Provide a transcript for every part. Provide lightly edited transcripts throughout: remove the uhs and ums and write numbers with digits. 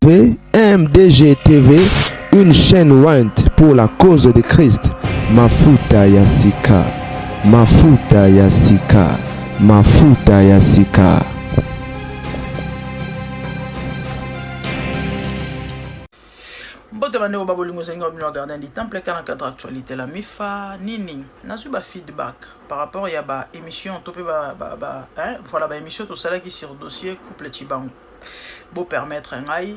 MDG TV, une chaîne ointe pour la cause de Christ. Mafuta ya sika, mafuta ya sika, mafuta ya sika. Mbote bandeko ba bolingo ezali nga bino ya gardien du temple kana cadre actualité la mifa nini nazwi ba feedback par rapport ya ba émission to mpe ba, ba, ba, hein, voilà ba émission tosalaki sur dossier couple Tshibangu. Bo permettre ngai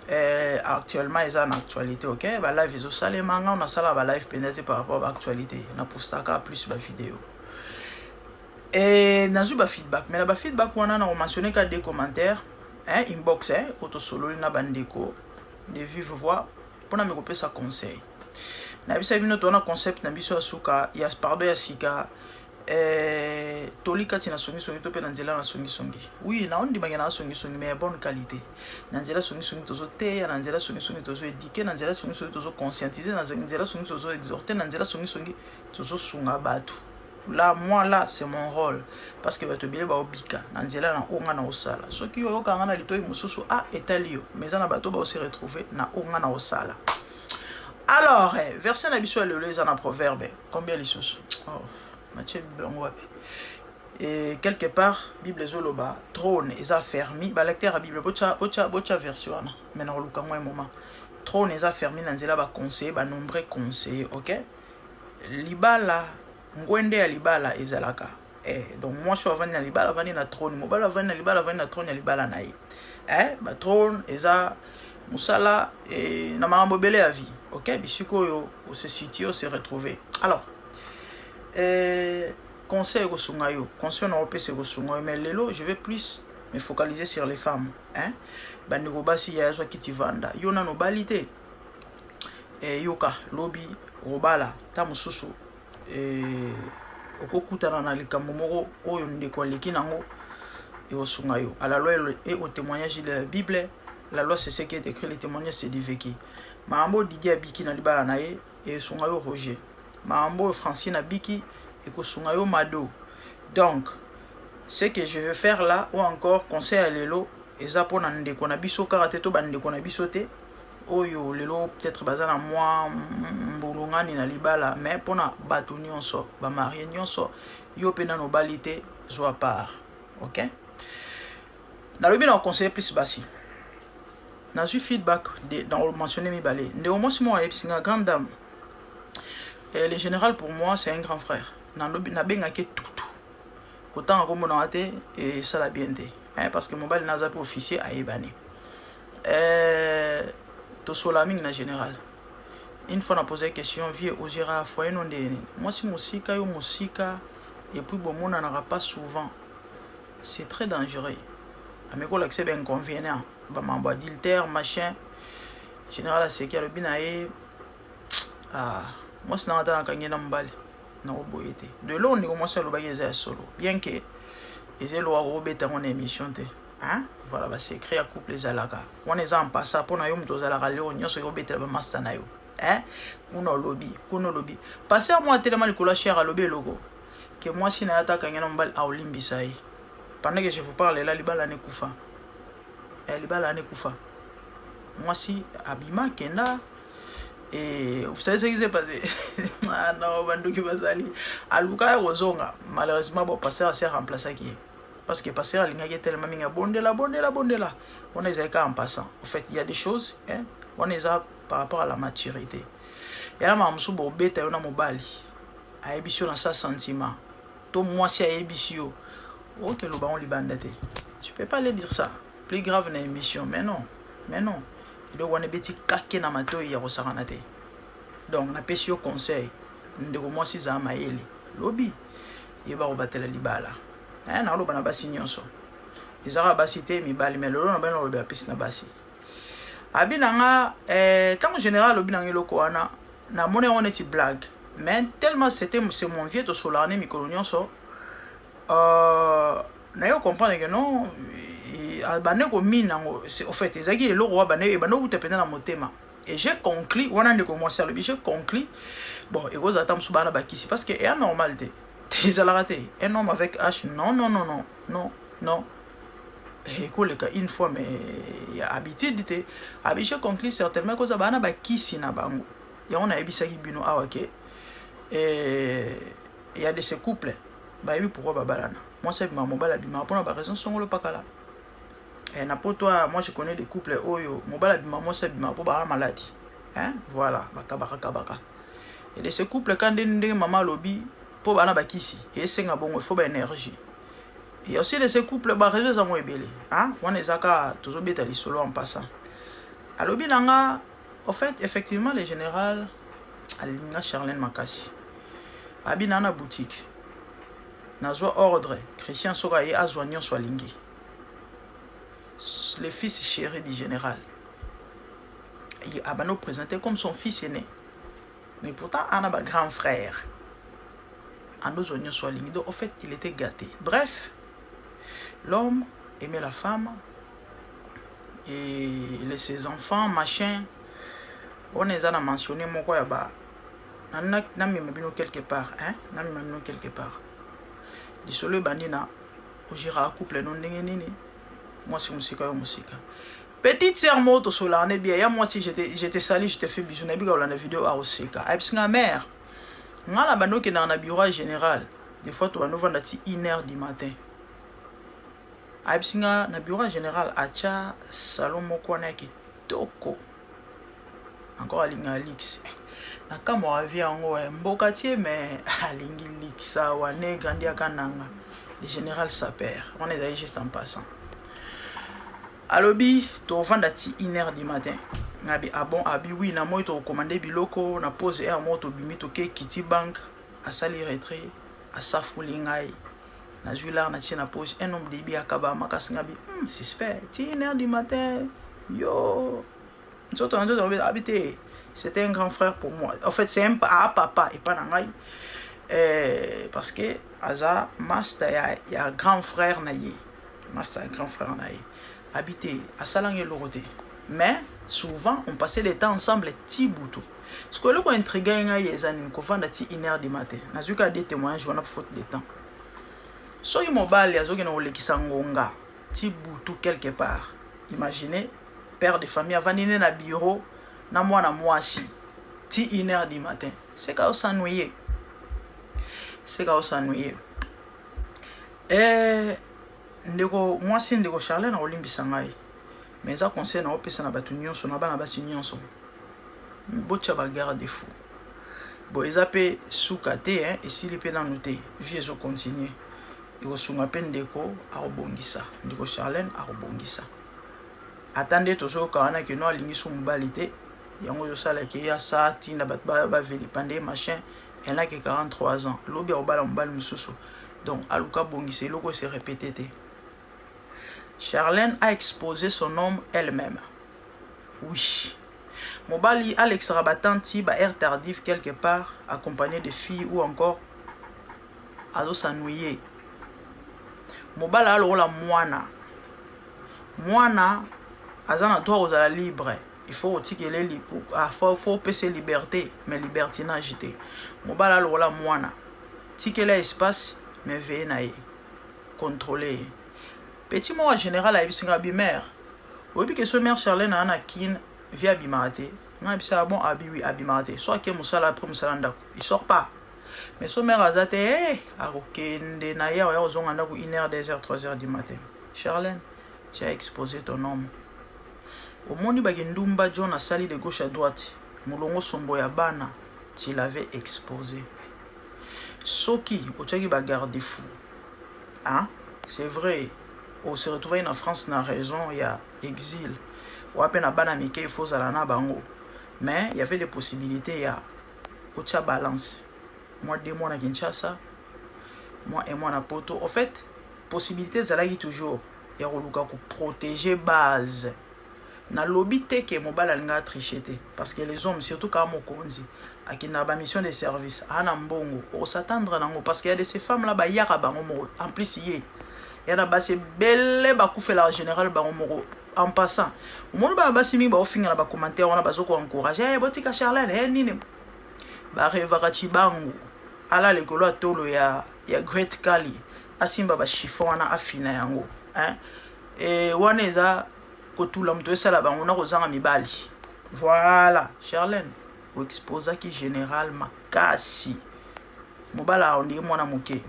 eh, actuellement eza na actualité, ok, ba live ezosalema. Nga nasala ba live mpenza te par rapport ba actualité, napostaka plus ba vidéo e nazwi ba feedback. Mais na ba feedback wana, na komentionne ka deux commentaires, hein, inbox, hein, oyo tosololi na bandeko de vive voix mpona mi kopesa conseil. Nayebisa bino towana concept na biso ya suka ya, pardon, ya sika, toli kati na songisongi to mpe na nzela na songisongi. Oui, naondimaki na songisongi, mais ya bonne qualité. Na nzela songisongi tozoteya, na nzela songisongi tozoéduquer, na nzela songisongi tozoconscientiser, na nzela songisongi tozoexhorter, na nzela songisongi tozosunga bato. Là, moi, là, c'est mon rôle, parce que bato ebele baobika na nzela na oyo nga na osala. Soki oyoka nga na litoi mosusu, a etali yo, mais eza na bato baose retrouver na oyo nga na osala. Alors, verset na biso ya lelo eza na Proverbe combien lisusu? Oh, natie Bible yango wapi? Et quelque part Bible ezoloba trône eza affermi. Balecteur ya Bible, botya, botya, botya version wana, mais na koluka ngo un moment. Trône eza affermi na nzela baconseiller, banombreux conseiller, ok. Libala, ngwende ya libala ezalaka, donc mwasi oyo avandi na libala avandi na trône, mobali avandi na libala avandi na trône ya libala na ye. Batrône eza mosala na makambo ebele ya vie, ok, bisika oyo ose situe, ose retrouver. Alors, conseil ekosunga yo, conseil na opesa ekosunga yo, mais lelo je vais plus me focaliser sur les femmes, hein? Bandeko basi, ya azwa kiti vanda, yo nano obali te, yoka, lobi obala, ta mosusu okokutana na likambo moko oyo ndeko aleki nango, ekosunga yo. À la loi et au témoignage de la Bible, la loi, c'est ce qui est écrit, le témoignage, c'est du vécu. Makambo Didi abiki na libala na ye esunga yo Roger, makambo oyo Francine abiki ekosunga yo Mado. Donc ce que je veux faire là, ou encore conseil ya lelo, eza mpona ndeko na biso kaka te to bandeko na biso te oyo lelo peut-être baza na mwa mbulungani na libala, mais mpona bato nyonso, bamariés nyonso. Yo mpe nano obali te, zwa part, ok. Nalobi na conseiller plus basi. Nazwi feedback na mentionné mibale. Ndeko mwasi moko ayebisi nga: "Grande dame, le général, pour moi, c'est un grand frère." Nabengaki tutu, kotanga kombo te esala bien te, parce que mobali naza mpe officier ayebani. Tosola mingi na général. Une fois na posé question: "Vieux, ogéra foyer no nde nini? Mwasi mosika, yo mosika, et puis bomonanaka pas souvent, c'est très dangereux." Ameki kolakisa bainconvénient, bamambo adultère, machin. Général aseki, alobi na ye: "Ah, mwasi nanga ata nakangi na mobali, nakoboye te." De lo ndeko mwasi alobaki eza ya solo, bien que eza eloko akobeta yango na émission te, hein? Voilà, basecret ya couple ezalaka wana, eza mpasa mpo na yo. Moto ozalaka lelo nyonso ekobetela bamaster na yo, hein? Kuna olobi, kuna olobi. Pasteur moko atelema likolo ya chaire, alobi eloko ke mwasi na ye ata akangi na mobali, aolimbisa ye. Pendant que je vous parle là, libala ane ekufa. Libala ane ekufa, mwasi abima akenda. Et vous savez ce qui s'est passé? Ah non, bandoki bazali aluka ya kozonga. Malheureusement, bon, pasteur asi aremplaçaki ye, parce que pasteur alingaki tellement mingi, abondela, bondela, bondela. Wana ezali kaka en passant. En fait, il y a des choses, hein, wana eza par rapport à la maturité. Yana makambo mosusu, bobeta yo na mobali, ayebisi yo na sa sentiment, to mwasi ayebisi yo, okeloba ngo libanda te. Tu peux pas aller dire ça plus grave na émission. Mais non, mais non, eloko wana ebeti kake na matoi ya kosakana te. Donc napesi yo conseil, ndeko mwasi, ezala mayele, lobi yeba kobatela libala. Naloba na basi nyonso, ezaka basi te, mibali, mais lelo na bani naloba apesi na basi. Abi na nga, ntango général alobi na nga eloko wana, namoni yango neti blague, mais tellement c'était, c'est mon vieux, tosolaka ne mikolo nyonso, naye comprendre que non, bande komina yango. Au fait, ezalaki eloko wa bande ebande okuta mpenza na motema. Et j'ai conclu wana, ndeko mwasi alobi, j'ai conclu, bon, ekozala ata mosusu bana bakisi, parce que eya normal te, ezalaka te. Un homme avec H, non, non, non, non, non, non. Ekoleka une fois, mais ya habitude te. Abi je conclus certainement koza bana bakisi na bango. Yango nayebisaki bino awa ke ya de ce couple bayebi pourquoi babalana. Mwasi abimaka, mobali abimaka mpona baraison songolo pakala. Na poto, moi je connais des couples oyo mobali abimaka, mwasi abimaka mpo baa maladi, hein? Voilà, bakabaka kabaka. Et de ce couple ka ndenge ndenge mama alobi mpo bana bakisi esenga bongo, il faut baénergie. Et aussi de ce couple baréseau ezango ebele, hein? Wana eza kaka tozobeta lisolo en passant. Alobi na nga, en fait, effectivement, le général alinga Charlène makasi. Abi na na boutique, nazwa ordre, Christian soki aye, azwa nyonso alingi. Le fils chéri du général abandi présenté comme son fils aîné, mais pourtant ana ba grand frère, andozwa nyonso alingi. Donc en fait, il était gâté. Bref, l'homme aimait la femme et les ses enfants, machin. Wana eza na mentionné moko ya ba namema bino quelque part, hein? Namema bino quelque part. Lisolo ebandi na ogéraka couple no ndenge nini, mwasi mosika, yo mosika. Petite sœur moko tosolaka ne bien ya mwasi, je te sali, je te fais bisou. Nayebi kolanda video, aoseka. Ayebisi nga: "Mare, nga na bandi okendaka na bureau général, des fois tobandi ovanda ti 1 heure du matin." Ayebisi nga na bureau général atya salon moko wana ya kitoko, encore alingaka luxe. Na kamwa avi yango mboka tie, mais alingi luxe awa ne grandi aka nanga le général saper. Wana ezali juste en passant. Alobi tovanda ti 1 heure du matin. Ngabi: "Ah bon?" Abi: "Oui, na moi tokomande biloko na pause heure moko, tobimi, toke kiti banque." Asali retrait, asafuli ngai, nazwi lar, natie na poche. Un homme debi akaba makasi. Ngabi: suspect, ti 1 heure du matin, yo nzoto na nzoto." Abi te, c'était un grand frère pour moi. En fait, c'est un a papa epa na ngai, parce que aza master ya grand frère na ye, master ya grand frère na ye. Abi te, asalanga eloko te, mais souvent on passait le temps ensemble ti butu. Parce que eloko intrigue ngai eza nini? Kovanda ti 1 heure du matin. Nazwi kaka des témoignages wana, faute de temps. Soki mobali azokende kolekisa ngonga ti butu quelque part, imaginez père de famille avandi nde na bureau na mwana mwasi ti 1 heure du matin, c'est ka os'ennuyer, c'est ka os'ennuyer. Ndeko mwasi, ndeko Charlene, na kolimbisa ngai, mais eza conseil na opesa na bato nyonso, na bana basi nyonso: botya bagarde fou. Bon, eza mpe suka te, hein, esili mpe nanu te, vie ezocontinue. Ekosunga mpe ndeko akobongisa, ndeko Charlene akobongisa. Ata nde tozoyoka wana keno alingi so mobali te, yango ezosalaki ye asa ntina bato bavilipender machin. Elaki 43 ans, lobi akobala mobali mosusu. Donc aluka abongisa eloko ese répété te. Charlène a exposé son homme elle-même. Oui, mobali alekisaka batanti baheure tardive quelque part accompagné de filles ou encore azos'ennuyer. Mobali alokola mwana, mwana aza na droit kozala libre. Il faut otikele, faut opesa liberté, mais libertinage te. Mobali alokola mwana, tikela espace, mais veye na ye, contrôle ye. Petit moko ya général ayebisi nga: "Bi mare, oyebi ke so mare Charlene aa na Kine, vie abimaka te." Nga ayebisa: "Bon?" Abi: "Oui, abimaka te. So ake mosala, après mosala, ndako, il sort pas. Mais so mare aza te, akokende na ye, aoya kozonga ndako 1 heure, 2 heures, 3 heures du matin." Charlène, tu as exposé ton homme. Omoni bakendumba John asali de gauche à droite, molongo sombo ya bana, tu l'avais exposé. Soki otiaki bagarde fou, hein? C'est vrai, ose retrouve na France na raison ya exil oya mpe na bana mike, il faut ozala na bango, mais il y avait des possibilités ya otia balance, mwa 2 mois na Kinshasa, mwa un mois na poto. En fait, possibilité ezalaki toujours ya koluka koprotéger base. Nalobi te ke mobali alingaka triche te, parce que les hommes, surtout kaka mokonzi akendaka bamission de service, aa na mbongo, okos'attendre nango, parce que ya de ces femmes là bayaka bango moko. En plus, ye ya na basi ebele bakufelaka général bango moko. En passant, omoni bana basi mingi baofinga na bacommentaire wana, bazokoencourage: hey, botika Charlene, hey, nini. Barêvaka Cibangu ala likolo ya tolo ya Great Kali, asimba bachiffon wana, afina yango, hein? E wana eza kotula moto esala bango na kozanga mibali. Voilà, Charlène, oexposaki général makasi. Mobala ondiki mwana moke.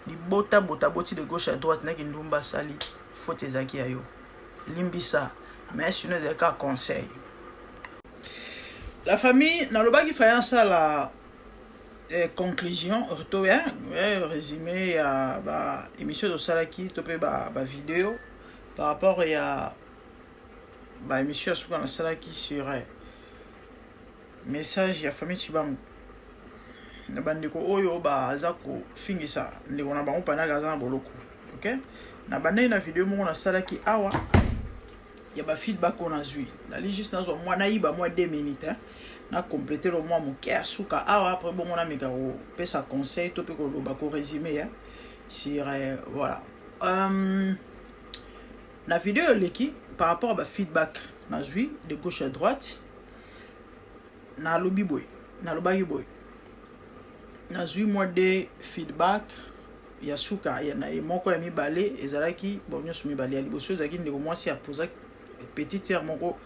Libota bota boti de gauche à droite na kindumba asali faute ezalaki ya yo. Limbisa, mais sinon ezalaki kaka conseil. La famille, nalobaki faya nasala conclusion to résumé ya ba émission tosalaki to mpe ba vidéo par rapport ya ba émission ya suka nasalaki sur message ya famille Tshibangu na bandeko oyo baza kofingisa ndeko na bango pendant aza na boloko. Ok, na bandaki na video moko nasalaki awa ya bafeedback oyo nazwi. Nali juste nazwa mwa nayiba mwa 2 minutes, hein, na compléter lo mwa moke ya suka awa. Après bongo nameka kopesa conseil to mpe koloba korésumer, hein, sur voilà, na video eleki par rapport à bafeedback nazwi de gauche à droite. Nalobi boye, nalobaki boye: nazwi mwa de feedback ya suka ya na moko ya mibale ezalaki bon, nyonso mibale. Ya liboso ezalaki ndeko mwasi aposa, petite sœur moko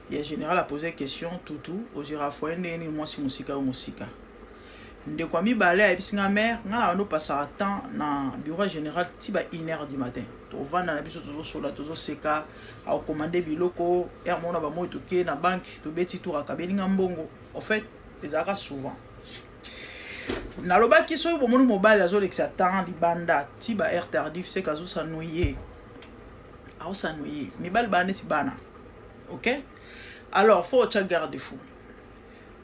ya général apose question: "Tutu ozira foyer ndenge nini, mwasi mosika yo mosika?" Ndeko ya mibale ayebisi nga: "Mare, nga na bando pasaka temps na bureau général ti ba 1 heure du matin, tovanda na biso, tozosola, tozoseka, akokomande biloko heure moko na bamoi, toke na banke, tobeti tour, akabeli nga mbongo." En fait, ezalaka souvent. Nalobaki soki bomoni mobali azolekisa temps libanda ti ba heure tardive, seke azos'ennuyer, aos'ennuyer. Mibali baa neti bana, ok? Alors faut otya garde fou,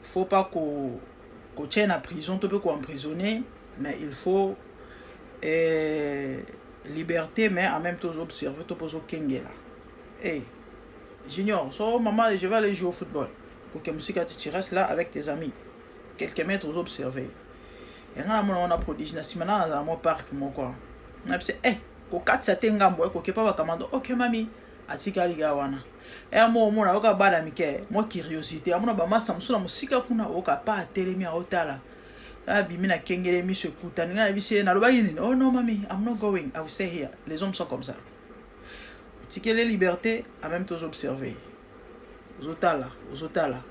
faut pas kotia na prison to mpe koemprisonner, mais il faut liberté, mais en même temps ozoobserve to mpe ozokengela. Hey, junior, so maman, je vais aller jouer au football, koke mosika te, tu restes là avec tes amis, quelques mètres, ozoobserve. Yanga namona wana prodige na nsima na nazala mwa parc moko na biso kokatisa te ngambo, kokepa bakamando. Ok mami, atikali kaka wana. Ere moko omona oyoka bana mike mwa curiosité, amona bamasa mosusu na mosika kuna, oyoka pa atelemi, aotala, abimi na kengele, miso ekutani. Ngai nayebisi ye, nalobaki nini? "Oh non mami, I'm not going, I will stay here." Les hommes sont comme ça. Otikeli liberté, en même temps ozoobserve, ozotala, ozotala,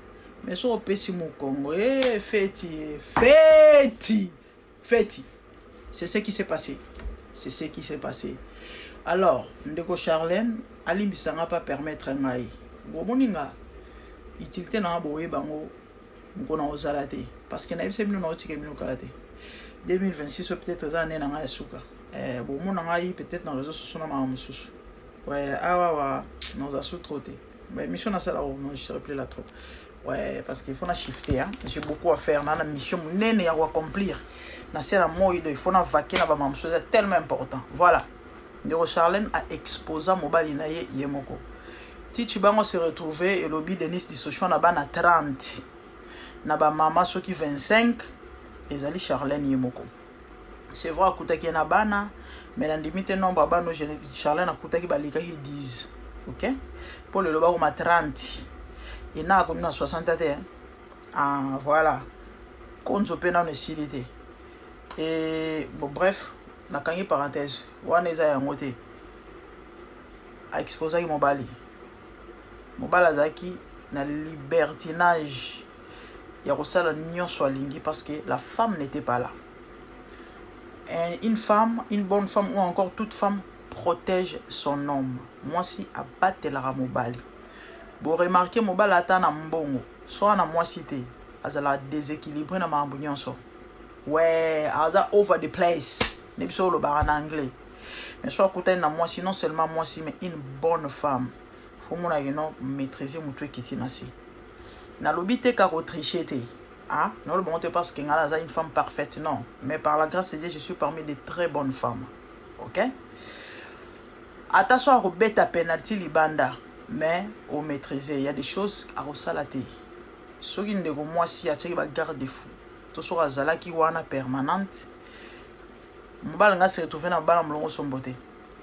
mais soki opesi mokongo, e feti feti feti. C'est ce qui s'est passé, c'est ce qui s'est passé. Alors ndeko Charlène alimbisanga, pa permettre ngai bomoni nga utilité nanga, boyeba yango moko na ozala te, parce que nayebisa bino naotika bino kala te. 2026 oyo peut-être eza nde na ngai ya suka. Bomona ngai peut-être na réseau sociaux na makambo mosusu. Ouais, awa wa naoza su trop te. Mission nasala, non, je serai plus là trop. Ouais, parce qu'il faut na shifter, hein. J'ai beaucoup à faire na mission monene ya koaccomplir na se na moi, il faut na vaquer na bamakambo mosusu, eza tellement important. Voilà, ndeko Charlène aexposa mobali na ye, ye moko tichi bango se retrouve. Elobi Denis Dissocion na bana 30 na bamama soki 25, ezali Charlène ye moko. C'est vrai, akutaki ye na bana, mais nandimi te nombre ya bana Charlène akutaki balekaki 10. Ok, mpo lelo bakoma 30, ena akomi na 60 te. Ah, voilà, konzo mpe nano esili te. E bon, bref, nakangi parenthèse wana, eza yango te. Aexposaki mobali. Mobali azalaki na libertinage ya kosala nyonso alingi, parce que la femme n'était pas là. Une femme, une bonne femme ou encore toute femme protège son homme. Mwasi abatelaka mobali. Boremarquer, mobali ata na mbongo, so wana mwasi te, azalaka déséquilibré na makambo nyonso. Ouais, aza over the place, nde biso olobaka na anglais. Mais so akutani na mwasi, non seulement mwasi, mais une bonne femme, faut monaki no maîtriser motu ekiti na se. Nalobi te kaka kotricher te. Ah, naloba ngo te parce que ngai naza une femme parfaite, non, mais par la grâce de Dieu, je suis parmi de très bonnes femmes, ok? Ata so akobeta penalty libanda, mais omaîtrise, il y a des choses akosala te. Soki ndeko mwasi atiaki bagarde fou to soki azalaki wana permanente, mobali nga se retrouve na bana molongo sombo te,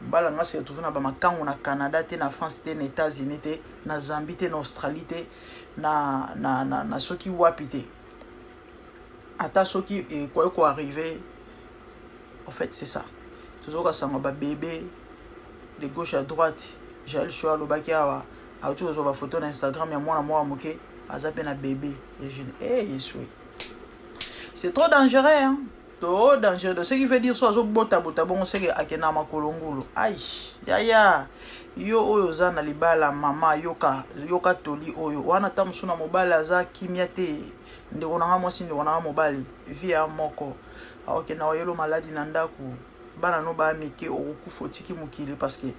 mobali nga se retrouve na bamakango na Canada te, na France te, na États-Unis te, na Zambie te, na Australie te, na soki wapi te. Ata soki ekoki koarriver, en fait c'est ça. Tozoka sango babebe. De gauche à droite, Jael Show alobaki awa, auti kozwa ba photo na Instagram ya mwana moko ya moke, aza pe na bebe ya jeune. Eh Yesu. C'est trop dangereux hein. Trop dangereux. Donc, ce qui veut dire so azo bota bota bongo seke akenda makolo ngulu. Aïe, yaya. Yo oyo oza na libala mama yoka yoka toli oyo wana ta mosusu na mobali aza kimia te ndeko na nga mwasi ndeko na nga mobali vie ya moko akokenda oyelo maladi na ndako bana no ba mike okokufa otiki mokili parce que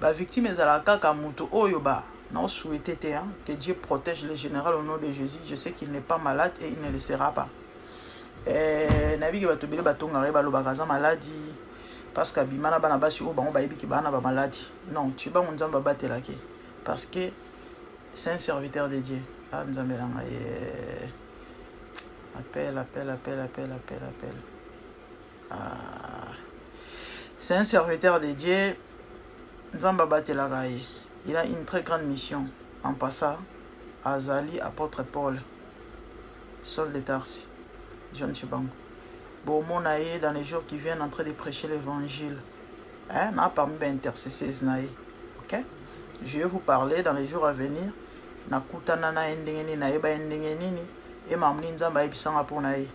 ba victime ezalaka kaka moto oyo ba na souhaité te hein, que Dieu protège le général au nom de Jésus. Je sais qu'il n'est pas malade et il ne le sera pas. Eh, nayebi ke bato ebele batongaka ye, balobaka aza maladi parce que abima na bana basi oyo bango bayebi ke baa na bamaladi. Non, Tshibangu, Nzambe abatelaki parce que c'est un serviteur de Dieu. Ah, Nzambe na ngai. Appel, appel, appel, appel, appel, appel. Ah. C'est un serviteur de Dieu. Nzambe abatelaka ye. Il a une très grande mission. En passant, azali apôtre Paul, Saul de Tarse, John Tshibangu. Bomona ye dans les jours qui viennent en train de prêcher l'évangile, hein, na parmi baintercesseurs na ye. Ok, je vais vous parler dans les jours à venir nakutana na ye ndenge nini, nayeba ye ndenge nini, e makambo nini Nzambe ayebisanga mpo na ye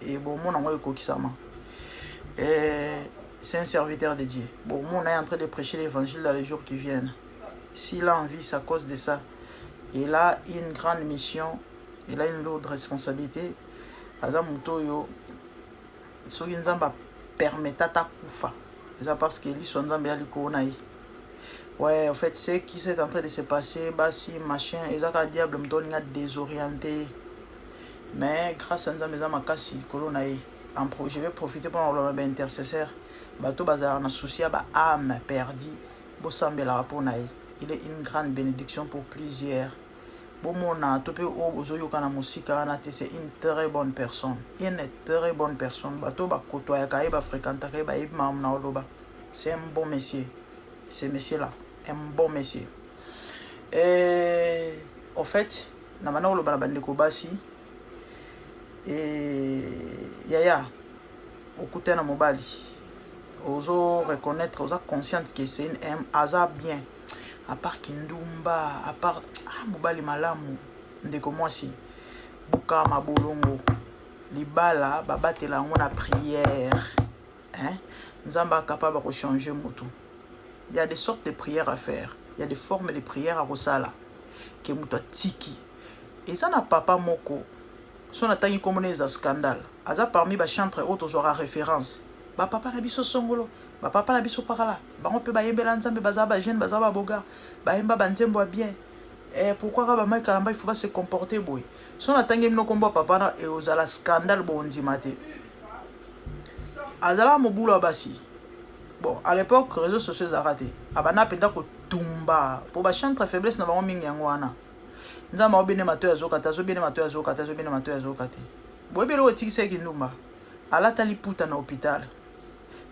e bomona yango ekokisama. C'est un serviteur de Dieu. Bomona ye en train de prêcher l'évangile dans les jours qui viennent. S'il a envie, c'est à cause de ça. Il a une grande mission, il a une lourde responsabilité. Aza moto oyo soki Nzambe apermettre ata kufa, eza parce que liso ya Nzambe ya likolo na ye. Ouais, en fait, ce qui s'est en train de se passer, basi machin, eza kaka diable moto olinga désorienté, mais grâce à Nzambe eza makasi likolo na ye. Je vais profiter mpona koloba baintercesseur, bato bazalaka na souci ya baâme perdu, bosambelaka mpo na ye. Il est une grande bénédiction pour plusieurs. Bomona to mpe oyo bozoyoka na mosika wana te, c'est une très bonne personne, une très bonne personne. Bato bakotoyaka ye, bafréquentaka ye, bayebi makambo na oloba. C'est un bon monsieur, ce monsieur là, un bon monsieur. Et en fait, na banda koloba na bandeko basi e, yaya, okutana na mobali, ozo reconnaître, oza consciente que c'est une aza bien, à part kindumba, à part, ah, mobali malamu. Ndeko mwasi, buka mabolongo. Libala babatela yango na prière, hein? Nzambe acapable kochanger motu. Il y a des sortes de prières à faire, il y a des formes de prières à kosala ke moto atiki. Eza na papa moko so natangi komona eza scandale. Aza parmi bachantre oyo tozwaka référence, bapapa na biso songolo, bapapa na biso pakala. Bango mpe bayembela Nzambe, baza bajeune, baza babogar, bayemba banzembo ya bien. Eh, pourquoi kaka bamai Kalamba il faut ba se comporter boye? So natangi bino kombo ya papa na eozala scandale, bondima te. Azalaka mobulu ya basi. Bon, à l'époque réseaux sociaux ezalaka te. Abanda mpenza kotumba mpo bachantre, faiblesse na bango mingi yango wana. Nzambe aobene matoi azoka te, azobene matoi azoka te, azobene matoi azoka te. Boyebi eloko etikisaki ndumba? Alata liputa na hôpital.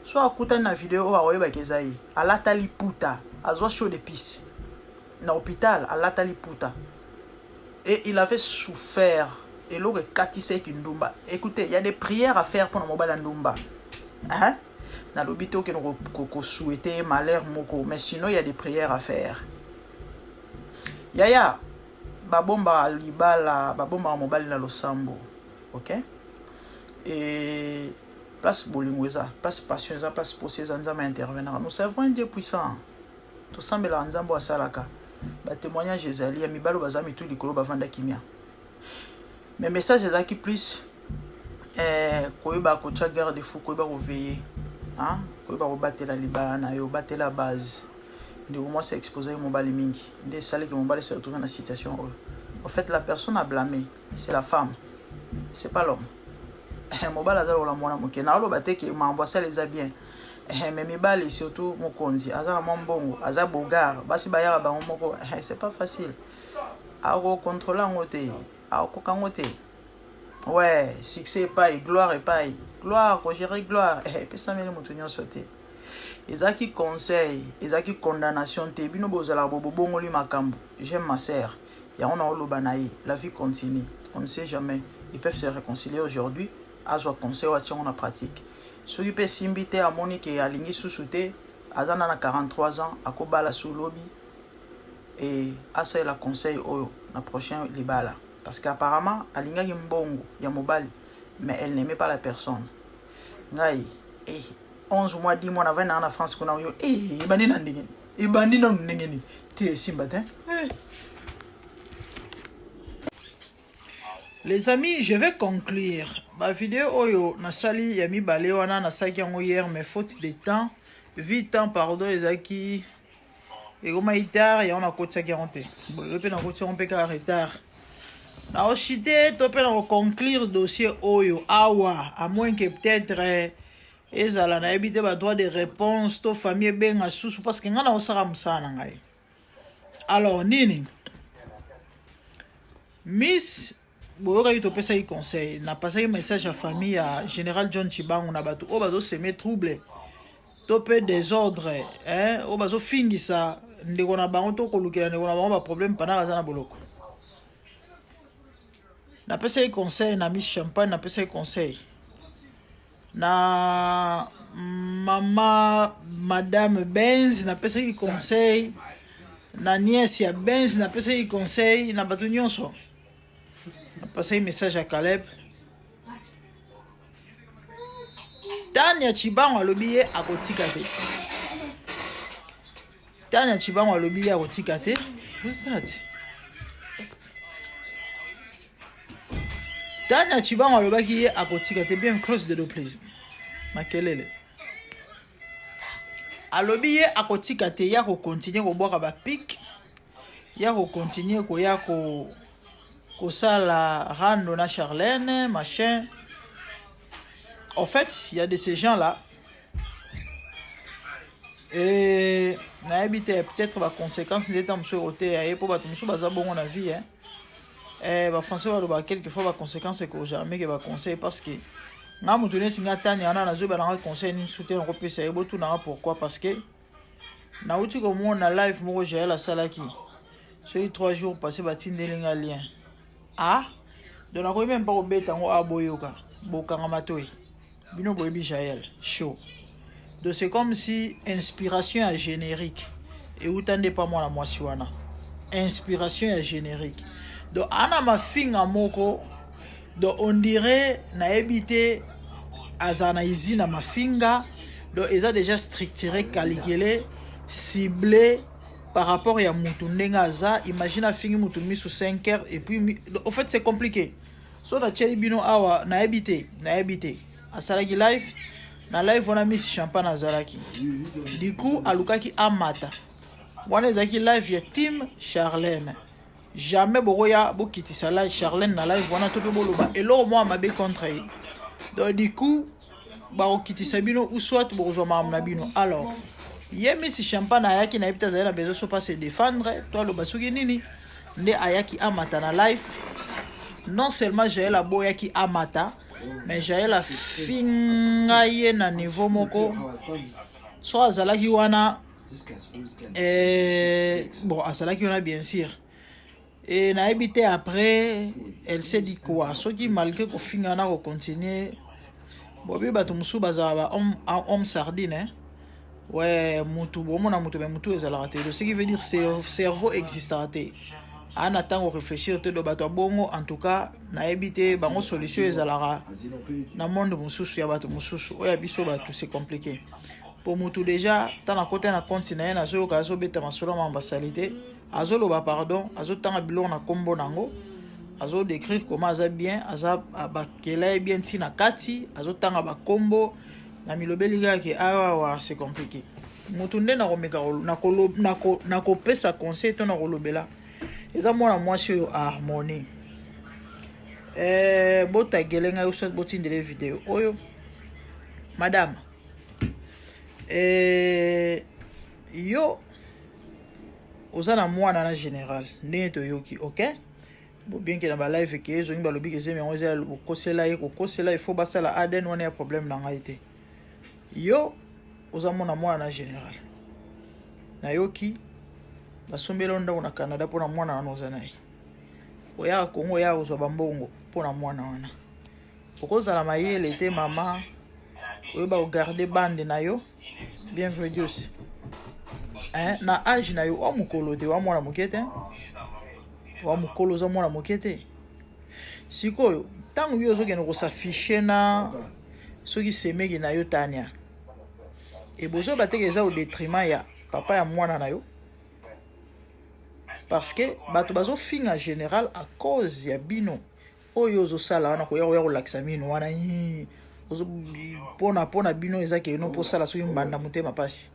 So akutani na video oyo, akoyebaki eza ye. Alata liputa, azwa chaud d'épice na hôpital, alata liputa et il avait souffert. Eloko ekatisaki ndumba. Écoutez, il y a des prières à faire mpona mobali ya ndumba, hein? Nalobi te okende kosouhaiter malheur moko, mais sinon il y a des prières à faire. Yaya, babombaka libala, babombaka mobali na losambo. Ok, et place bolingo eza, place passion eza, place posi eza, Nzambe intervenaka. Nous servons un Dieu puissant. Tosambelaka Nzambe oyo asalaka. Batémoignage ezali ya mibali oyo baza mitu likolo, bavanda kimia. Mais message ezalaki plus koyeba kotia garde fou, koyeba koveiller, koyeba kobatela libala na yo, batela base. Ndeko mwasi exposaki mobali mingi, nde esalaki mobali se retrouve na situation oyo. En fait, la personne à blâmer, c'est la femme, c'est pas l'homme. Mobali aza lokola mwana moke. Naoloba te ke makambo asala eza bien, mais mibali, surtout mokonzi, aza na mwa mbongo, aza beau gars, basi bayaka bango moko. C'est pas facile, akocontrôle yango te, akokoka yango te. Ouais, succès epai, gloire epai, gloire, kogérer gloire epesameli moto nyonso te. Ezalaki conseil, ezalaki condamnation te. Bino bozalaka bo bobongoli makambo. J'aime ma sœur, yango na oloba na ye. La vie continue, on ne sait jamais, ils peuvent se réconcilier aujourd'hui. Azwa conseil oyo, atia yango na pratique. Soki mpe esimbi te, amoni ke alingi susu te. Aza na na 43 ans, akobala su lobi et asalela conseil oyo na prochain libala. Parce qu'apparemment alingaki mbongo ya mobali mais elle n'aimait pas la personne. Ngai eh 11 mois 10 mois navandi nanga na France kuna yo eh ebandi na ndenge nini? Ebandi nanu ndenge nini? Te esimba te. Eh. Les amis, je vais conclure. Ba vidéo oyo nasali ya mibale wana nasalaki yango hier mais faute de temps, vu temps pardon ezalaki ekomaki tard yango nakotisaki yango te. Bon, lelo mpe nakotisi yango mpe kaka retard. Nakochite to mpe nakoconclure dossier oyo awa à moins que peut-être eh, ezala nayebi te ba droit de réponse to famille ebenga susu parce que ngai nakosaka mosala na ngai. Alors nini? Miss boyokaki topesaki conseil napasaki message ya famille ya général John Tshibangu na bato oyo bazoseme trouble to mpe desordre eh, oyo bazofingisa ndeko na bango to kolukela ndeko na bango baproblème pendant aza na boloko. Napesaki conseil na Miss Champagne, napesaki conseil na mama madame Benz, napesaki conseil na nièce ya Benz, napesaki conseil na bato nyonso. Napesaki message ya Caleb. Tania Tshibangu alobi ye akotika te. Tania Tshibangu alobi ye akotika te. Who's that? Tania Tshibangu alobaki ye akotika te. Bien close the door please. Makelele. Alobi ye akotika te, ye akokontinue kobwaka ba pic, ye akokontinue koya ko kosala rando na Charlène, machin. En fait, il y a de ces gens-là. Et nayebi te peut-être ba conséquences nde ntango mosusu ekoteya ye mpo bato mosusu baza bongo na vie hein. Eh, ba français balobaka quelquefois ba conséquences eko jamais ke ba conseil parce que nga moto neti nga tani wana nazoyeba nanga conseil nini su te nakopesa ye botunanga pourquoi parce que nauti komona live moko Jael asalaki soki 3 jours passé batindeli nga lien ah donc nakoki meme pas kobeta yango awa boyoka bokanga matoi bino boyebi Jael show donc c'est comme si inspiration ya générique euta nde pa mwana mwasi wana inspiration ya générique donc ana mafinga moko donc on dirait nayebi te azala na usine ya mafinga donc eza déjà structuré calculé ciblé par rapport ya mutu ndenge aza. Imagine afingi mutu misu 5 heures et puis au fait c'est compliqué. So natieli bino awa nayebi te, nayebi te. Asalaki live na live wana Miss Champagne azalaki. Du coup alukaki amata. Wana ezalaki live ya team Charlène. Jamais bokoya bokitisa live Charlène na live wana to pe boloba eloko mwa mabe contre ye. Donc du coup bakokitisa bino ou soit bokozwa makambo na bino. Alors ye Miss Champagne ayaki nayebi te azali na besoin so pas se défendre to aloba soki nini nde ayaki amata na live. Non seulement Jael aboyaki amata mais Jael afinga ye na niveau moko so azalaki wana eh, bon azalaki wana bien sûr et nayebi te après elle s'est dit quoi soki malgré kofinga na kocontinue bobi bato mosusu bazala ba homme, homme sardine hein? Ouais, mutu bomona mutu mais mutu ezalaka te donc ce qui veut dire cerveau existaka te ana ntango réfléchir te do bato ya bongo en tout cas nayebi te bango solution ezalaka na monde mosusu ya bato mosusu oyo ya biso bato c'est compliqué po mutu déjà ntango akota na compte na ye nazoyoka azobeta masolo ya mambo asali te azoloba pardon azotanga biloko na nkombo nango azodécrire comment aza bien aza bakela ye bien ntina kati azotanga bakombo na milobeli kaka ke awawa c'est compliqué mutu nde nakomeka nakopesa conseil to nakolobela eza mwana mwasi oyo harmonie eh, botagele ngai soit botindele video oyo madame eh, yo oza na mwana na général ndenge toyoki ok bien ke na ba live ke ezongi balobi ke zemi yango eza kokosela ye kokosela il faut basala ADN wana ya problème na ngai te yo oza mona mwana na général nayoki basombeli yo ndako na Canada mpona mwana wana oza na ye oyaka Congo oyaka kozwa bambongo mpona mwana wana okozala mayele te mama oyeba kogarde bande na yo bienvenue aussi. Hein? Na age na yo wa mokolo te, wa mwana moke te. Wa mokolo oza mwana moke te. Sikoyo ntango yo ozokende kosafishe na soki semeki na yo Tania, e bozoba teke eza au détriment ya papa ya mwana na yo, parce que bato bazofinga général à cause ya bino. Oyo ozosala wana koya koya kolakisa mino wana mpona mpona bino eza ke no mposala soki mbanda motema mpasi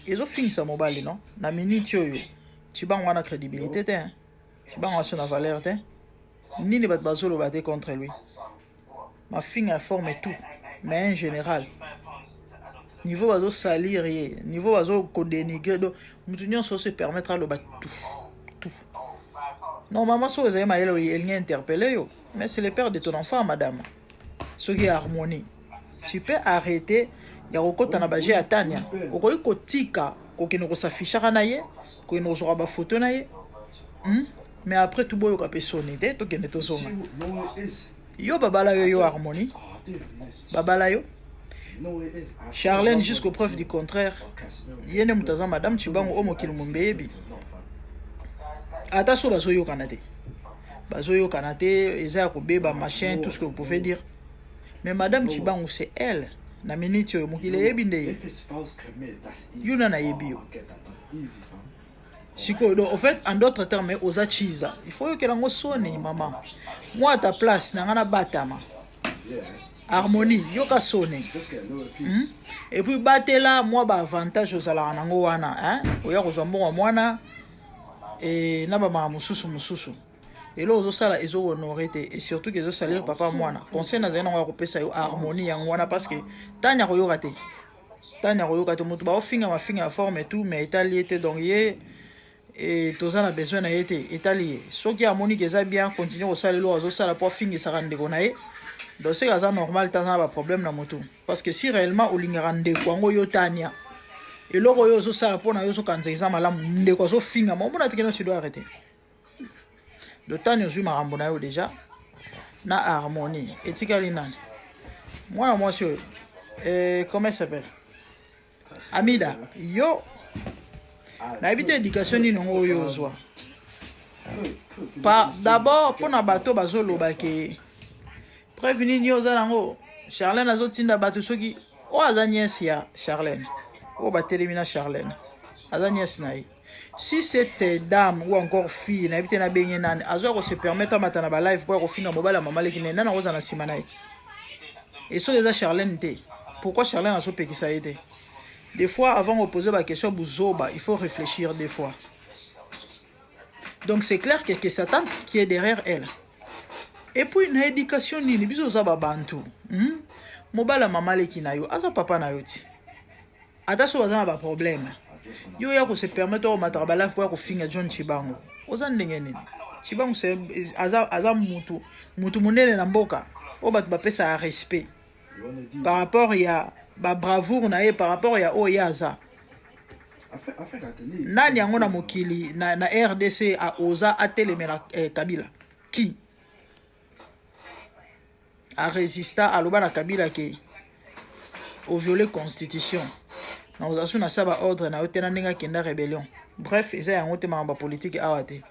ezofingisa mobali no na miniti oyo Tshibangu wana crédibilité te, Tshibangu aso na valeur te. Nini bato bazoloba te contre lui, mafinga ya forme et tout, mais en général niveau bazosalir ye, niveau bazokodénigre, donc motu nyonso se permettre aloba tout tout. Normalement soki ozali mayele elingi interpeller yo, mais c'est le père de ton enfant, madame. Soki harmonie, tu peux arrêter ya kokɔta na baje ya Tania. Okoki kotika kokende kosafishaka na ye, kokende kozwaka bafoto na ye, Mais après tout, boyoka mpe soni te. Tokende tozonga. Yo babala yo, yo harmonie babala yo Charlène jusqu'au preuve du contraire. Ye nde moto aza madame Tshibangu oyo mokili mombe yebi. Ata so bazoyokana te, bazoyokana te, eza ya kobeba, machin, tout ce que vous pouvez dire, mais madame Tshibangu, c'est elle. Na minute oyo mokili eyebi nde ye. Yo nani ayebi yo sikoyo? Donc en fait, en d'autres termes, oza chiza. Il faut yokela yango soni, mama. Moi, à ta place, na nga na batama. Harmonie, yoka soni, Et puis batela mwa baavantage ozalaka nango wana, hein? Oya kozwa mbongo ya mwana e na bamaka mosusu mosusu. Eloko ozosala ezohonore te, et surtout ke ezosalir papa mwana. Conseil nazali nango ya kopesa yo, harmonie, yango wana, parce que tani akoyoka te, tani akoyoka te. Moto baofinga mafinga ya forme et tout, mais etali ye te. Donc ye e, toza na besoin na ye te, etali ye. Soki amoni ke eza bien, continue kosala eloko azosala mpo afingisaka ndeko na ye. Donc seke aza normal te, aza na baproblème na motu. Parce que si réellement olingaka ndeko yango, yo Tania, eloko oyo ozosala mpo na yo ozokanisa eza malamu, ndeko azofingama, omona te keno tu dois arrêter. Donc Tania, ozwi makambo na yo déjà na harmonie. Etikali nani? Mwana mwasi oyo, comment s'appelle? Amida. Yo nayebi te éducation nini yango oyo ozwa. Pa d'abord mpona bato bazoloba ke preuve nini oza nango, Charlène azotinda bato. Soki oyo aza nièce ya Charlène, oyo batelemi na Charlène, aza nièce na ye. Si cette dame ou encore fille, nayebi te nabenge nani, azwa kose permettre amata na balive mpo ya kofinga mobali ya mama leki nani, nani akozala na nsima na ye? E soki eza Charlène te, pourquoi Charlène azopekisa ye te? Des fois, avant de poser la question buzoba, il faut réfléchir des fois. Donc c'est clair que sa tante qui est derrière elle. Et puis na éducation nini biso oza babantu, Mobali ya mama leki na yo aza papa na yo ti. Ata so baza na baproblème, yo oya kose permettre omataka balive po ya kofinga John Tshibangu, oza ndenge nini? Tshibangu aza, aza mutu mutu monene na mboka oyo bato bapesaka respect par rapport ya babravoure na ye, par rapport ya oyo ye aza. Nani yango na mokili na RDC oza atelemela Kabila ki aresista, aloba na Kabila ke oviole constitution, na ozala so na sa baordre na yo te, na ndenge akenda rébellion? Bref, eza yango te, makambo ya politike awa te.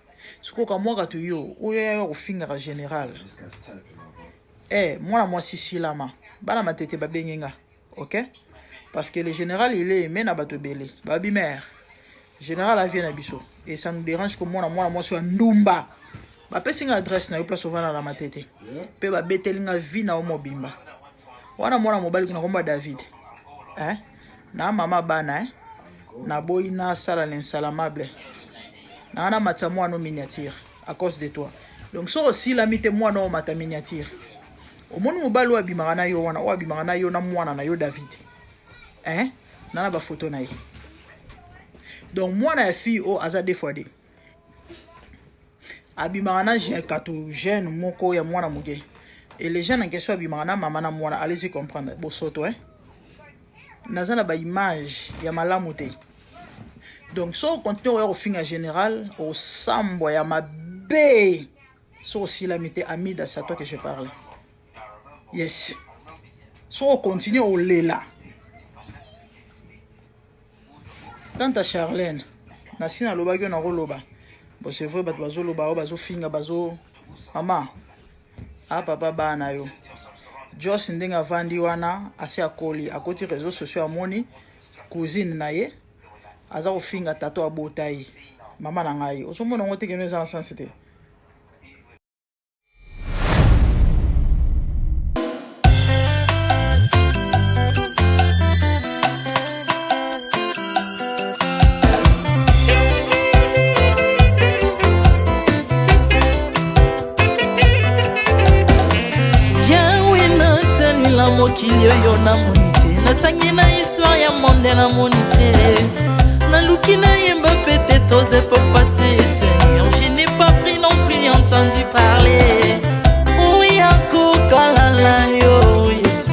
Sikoyo kamwaka to yo oyo yaka kofingaka général, mwana mwasi silama, bana matete babenge nga, ok? Parce que le général, il est aimé na bato ebele. Babi mare général avie na biso et ça nous dérange komona mwana mwasi ya ndumba. Bapesi nga adresse na yo, place ovanda na matete, mpe babeteli nga vie na yo mobimba wana. Mwana mobali kuna komba David, eh? Na mama bana, eh? Naboyi nasala l'insalamable nanga namatisa mwana miniature à cause de toi. Donc soki osilami te, mwana oyo mata miniature, omoni mobali oyo abimaka na yo wana, oyo abimaka na yo na mwana na yo David, eh? Na bafoto na ye. Donc mwana ya fille oyo aza deux fois deux, abimaka na kato jeune moko ya mwana moke, et les jeunes en question abimaka na mama na mwana. Allez-y comprendre bosoto, eh? Naza na baimage ya malamu te. Donc so okontinue oya kofinga général, osambwa ya mabe. So osilami te, Amida, c'est à toi que je parle. Yes, so okontinue olela. Tanta Charlène, nasi nalobaki yo nakoloba. Bon, c'est vrai, bato bazoloba oyo bazofinga bazo mama a papa bana yo. Joss ndenge avandi wana asi akoli, akoti réseaux sociaux amoni cousine na ye aza kofinga tato abota ye. Mama na ngai, ozomona yango te keno eza na sens te. Mokili oyo namoni te, natangi na histoire ya monde namoni te, naluki nayemba peut-être aux époques passées. Seigneur, je n'ai pas pris non plus entendu parler oya kokalala yo Yesu.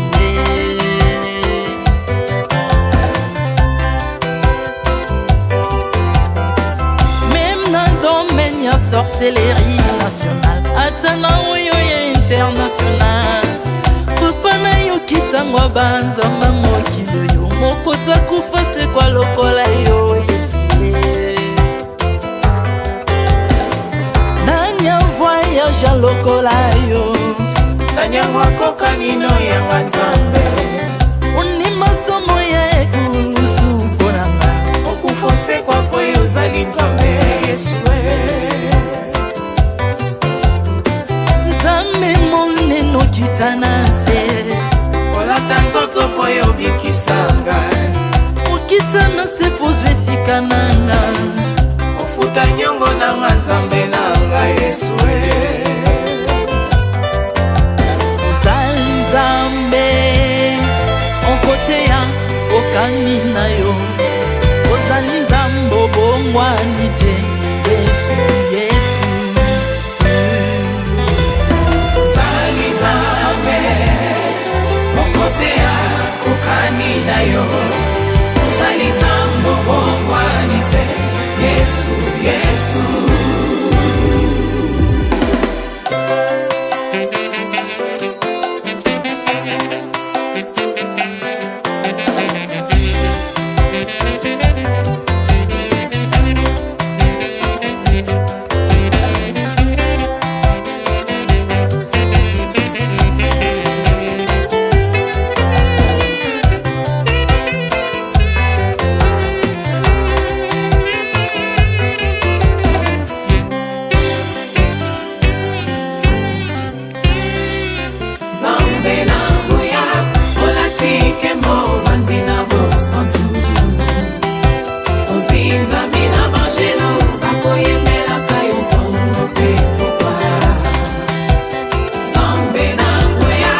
Même na domaine ya sorcellerie nationale, ata na oyo ya international, papa nayokisango banzamba mokili oyo moko takufa sekwa lokola yo Yesu. Nani avoyage lokola yo? Nani yango akokani no yanga Nzambe? Ondima somo ya ekulusu mpo na nga, okufa osekwa po yo ozali Nzambe Yesu. Nzambe monene okita na se, olata nzoto po yo obikisa ngai, okita na se pozwa esika na nga, ofuta nyongo na nga Nzambe na ngai Yesu. Ozali Nzambe okoteya okani na yo, ozali Nzambe obongwani te Yesu, Yesu. Ozali Nzambe okoteya okani na yo, ozali Nzambe obongwani te Yesu, Yesu. Nzambe na nguya, olati nkembo, ovandi na bosantu, ozingami na bangelo bakoyembelaka yo ntongo mpe pokwa. Nzambe na nguya,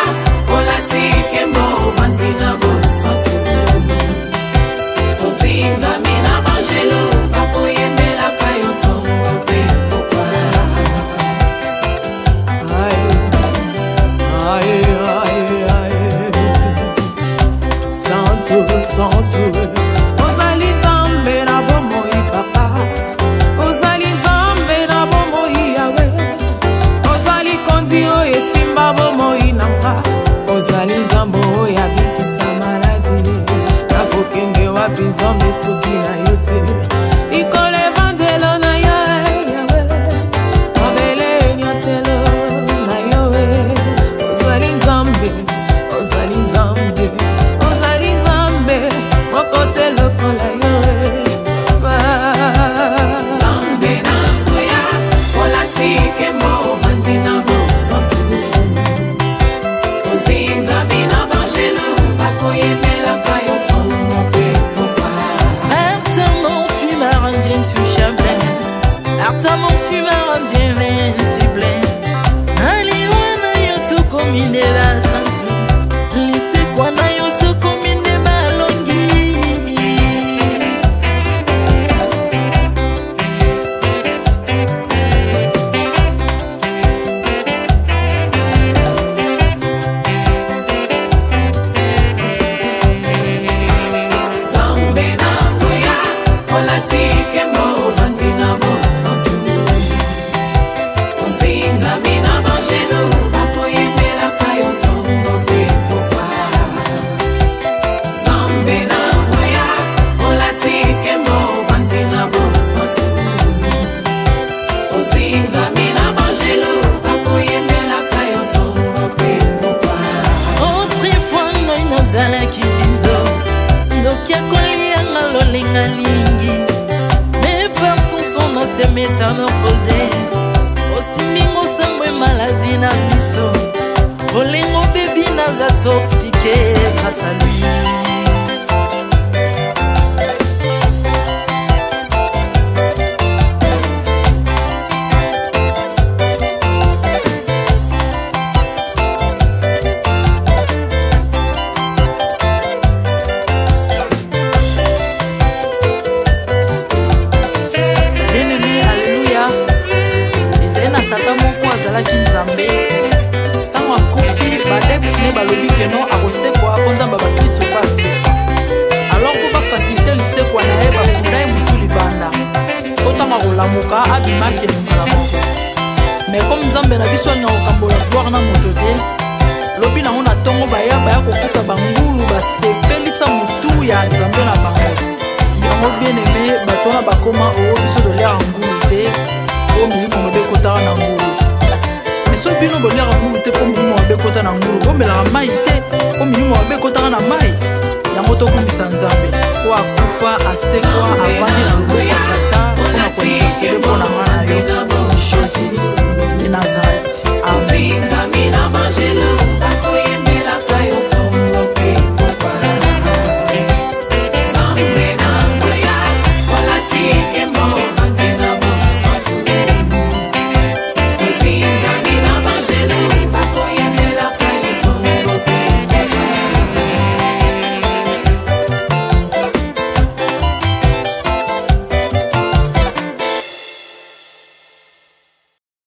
olati nkembo, ovandi na bosantu, ozingami na bangelo bakoyembelaka yo ntongo mpe pokwa. Aïe, aïe, aïe, Santo, santo. Ozali Nzambe na bomoi papa, ozali Nzambe na bomoi Yawe, ozali kondi oyo esimba bomoi na nga, ozali Nzambe oyo abikisa maladi. Nakokende wapi Nzambe soki na yo te? Likolo evandelo na yo Yawe, mabele enyatelo na yo. Ozali Nzambe, ozali Nzambe, ozali Nzambe moko te lokola yo. Nzambe na nguya, olati nkembo, ovandi na bosantu, ozingami na bangelo bakoyembelaka yo ntongo mpe pokwa. Par ta mort tu m'as rendu intouchable, par ta mort tu m'as rendu invincible. Aliwa na yo tokomi nde basantu, lisekwa na yo tokomi nde balongi. Nzambe na nguya, olati nkembo, ovandi na bosantu, Alingi mais par son son na se métamorphosé. Osimingo sango maladi na biso bolingo bebi naza toxique grâce à lui. Bien-aimé, alleluya. Ezali na tata moko azalaki Nzambe. Ntango akufi, baadepte ne balobi keno akosekwa mpo Nzambe ya bakristo mpe asekwa. Alors mpo bafacilite lisekwa na ye, bakunda ye motu libanda mpo ntango akolamuka abima akende mbala moko. Mais comme Nzambe na biso alinga kokambola gloire na moto te, lobi nango na ntongo baya baya kokuta bangulu basepelisa motu ya Nzambe na bango. Yango, bien aimé, bato wana bakoma oo biso toliaka ngulu te mpo milimo mabe ekotaka na ngulu. Mais soki bino boliaka ngulu te mpo milimo mabe ekota na ngulu, bomelaka mai te mpo milimo mabe ekotaka na mai. Yango tokumbisa Nzambe po akufa, asekwa, avandi na loboko ya Tata mpona kointercéder mpo na nga na yo.